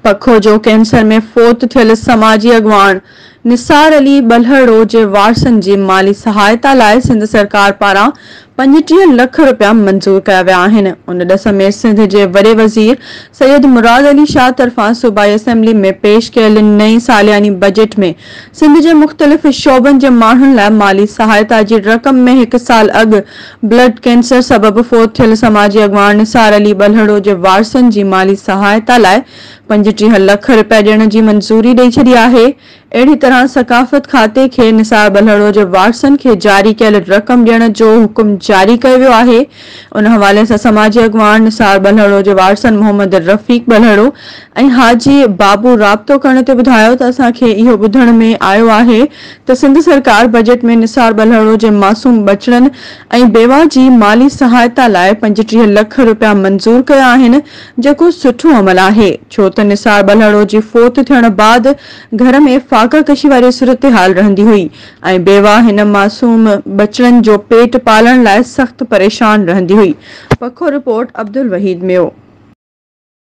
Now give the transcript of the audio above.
پکو جو ڪينسر ۾ فوت ٿيل سماجي اڳواڻ نثار علي ٻلهڙو جي وارثن جي مالي سهائتا لاء سنڌ سرڪار پاران 35 لک رپيا منظور ڪيا ويا آهن. ان ڏس ۾ سنڌ جي وڏي وزير سيد مراد علي شاهه طرفان صوبائي اسيمبلي ۾ پيش ڪيل نئين سالياني بجيٽ ۾ سنڌ جي مختلف شعبن جي ماڻهن لاء مالي سهائتا جي رقم ۾ هڪ سال اڳ بلڊ ڪينسر سبب فوت ٿيل سماجي اڳواڻ نثار علي ٻلهڙو جي وارثن جي مالي سهائتا لاء 35 لک رپيا ڏيڻ جي منظوري ڏئي ڇڏي آهي. اهڙي طرح ثقافت کاتي کي نثار ٻلهڙو جي وارثن کي جاري ڪيل رقم ڏيڻ جو حڪم جاري ڪيو ويو آهي. ان حوالي سان سماجي اڳواڻ نثار ٻلهڙو جي وارثن محمد رفيق ٻلهڙو ۽ حاجي بابو رابطو ڪرڻ تي ٻڌايو ته اسان کي اهو ٻڌڻ ۾ آيو آهي ته سنڌ سرڪار بجيٽ ۾ نثار ٻلهڙو جي معصوم ٻچڙن ۽ بيواهه جي مالي سهائتا لاء 35 لک رپيا منظور ڪيا آهن جيڪو سٺو عمل آهي ڇو ته نثار ٻلهڙو جي فوت ٿيڻ بعد گهر ۾ فاقه ڪشي واري صورتحال رهندي هئي ۽ بيواهه هن معصوم ٻچڙن جو پيٽ پالڻ لاء سخت پريشان رهندي هئي. پکو رپورٽ، عبدالوحيد ميو.